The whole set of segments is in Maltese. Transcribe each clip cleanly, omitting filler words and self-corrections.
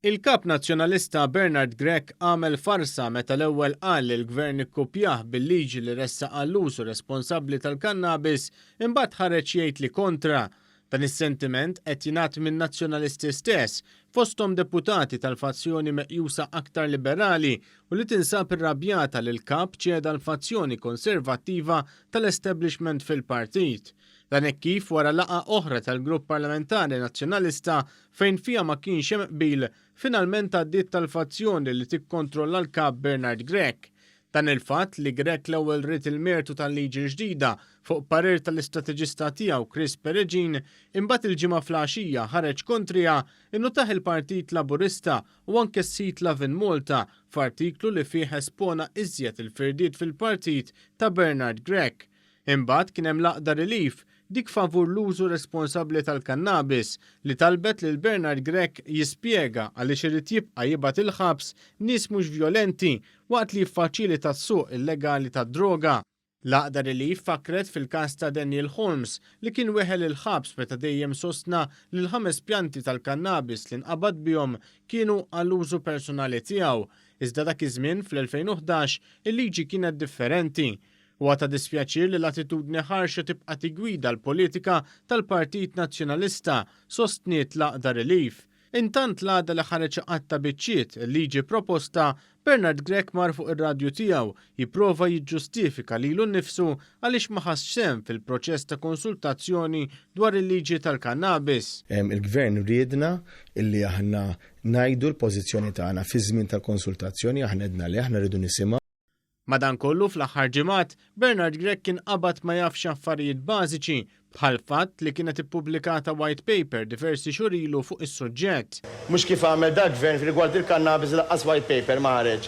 Il-Kap Nazzjonalista Bernard Grech għamel farsa meta l-ewwel qal li l-Gvern ikkupjah bil-liġi li ressaq għall-użu responsabbli tal-kannabis imbagħad ħareġ jgħid li kontra. Dan is-sentiment qed jingħad minn Nazzjonalisti stess, fosthom deputati tal-fazzjoni meqjusa aktar liberali u li tinsab irrabjata li l-Kap ċeda l-fazzjoni konservattiva tal-establishment fil-partit. Dan hekk kif wara laqgħa oħra tal-Grupp Parlamentari Nazzjonalista fejn fiha ma kienx hemm qbil, finalment għaddiet tal-fazzjoni li tikkontrolla l-Kap Bernard Grech. Dan il-fatt li Grech l-ewwel ried il-mertu tal-liġi l-ġdida fuq parir tal-istrateġista tiegħu Chris Peregin, imbagħad il-Ġimgħa fl-għaxija ħareġ kontriha, innutah il-Partit Laburista u anke s-sit Lovin Malta f'artiklu li fih espona iżjed il-firdiet fil-partit ta' Bernard Grech. Imbagħad kien hemm l-għaqda Relief, dik favur l-użu responsabbli tal-kannabis, li talbet lil Bernard Grech jispjega għaliex irid jibqa' jibgħat il-ħabs nies mhux vjolenti waqt li jiffaċilita s-suq illegali tad-droga. L-għaqda Relief fakkret fil-każ ta' Daniel Holmes li kien weħel il-ħabs meta dejjem sostna li l-ħames pjanti tal-kannabis li nqabad bihom kienu għall-użu personali tiegħu. Iżda dak iż-żmien, fl-2011, il-liġi kienet differenti. Huwa ta' dispjaċir li l-attitudni ħarxa tibqa' tiggwida l-politika tal-Partit Nazzjonalista, sostniet l-għaqda Relief. Intant l-għada li ħareġ iqatta' biċċiet il-liġi proposta, Bernard Grech mar fuq ir-radju tiegħu jipprova jiġġustifika lilu nnifsu għaliex ma ħassx sehem fil-proċess ta' konsultazzjoni dwar il-liġi tal-kannabis. Il-Gvern riedna illi aħna ngħidu l-pożizzjoni tagħna fiż-żmien tal-konsultazzjoni, aħna għedna le, aħna rridu nisimgħu. Madankollu fl-aħħar ġimgħat, Bernard Grech kien qabad ma jafx affarijiet bażiċi, bħall-fatt li kienet ippubblikata white paper diversi xhur ilu fuq is-suġġett. Mhux kif għamel dal-Gvern rigward il-kannabis li lanqas white paper ma ħareġ.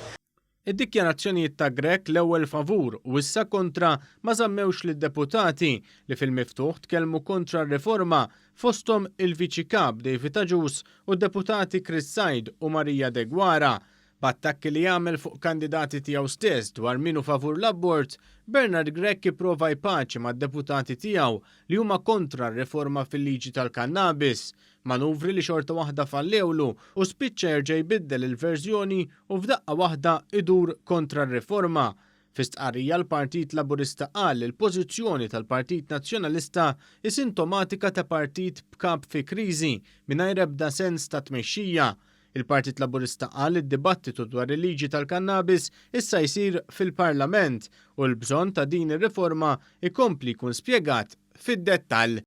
Id-dikjarazzjonijiet ta' Grech l-ewwel favur u issa kontra ma żammewx lid-deputati li fil-miftuħ tkellmu kontra r-riforma, fosthom il-Viċi Kap David Agius u d-deputati Chris Said u Maria Deguara. B'attakki li għamel fuq kandidati tiegħu stess dwar min hu favur l-abort, Bernard Grech ipprova jpaċi mad-deputati tiegħu li huma kontra r-riforma fil-liġi tal-kannabis. Manuvri li xorta waħda fallewlu u spiċċa jerġa' jbiddel il-verżjoni u f'daqqa waħda idur kontra r-riforma. Fi stqarrija l-Partit Laburista qal li l-pożizzjoni tal-Partit Nazzjonalista hi sintomatika ta' partit b'kap fi kriżi mingħajr ebda sens ta' tmexxija. Il-Partit Laburista qal li d-dibattitu dwar il-liġi tal-kannabis issa jsir fil-Parlament u l-bżonn ta' din ir-riforma jkompli jkun spjegat fid-dettall.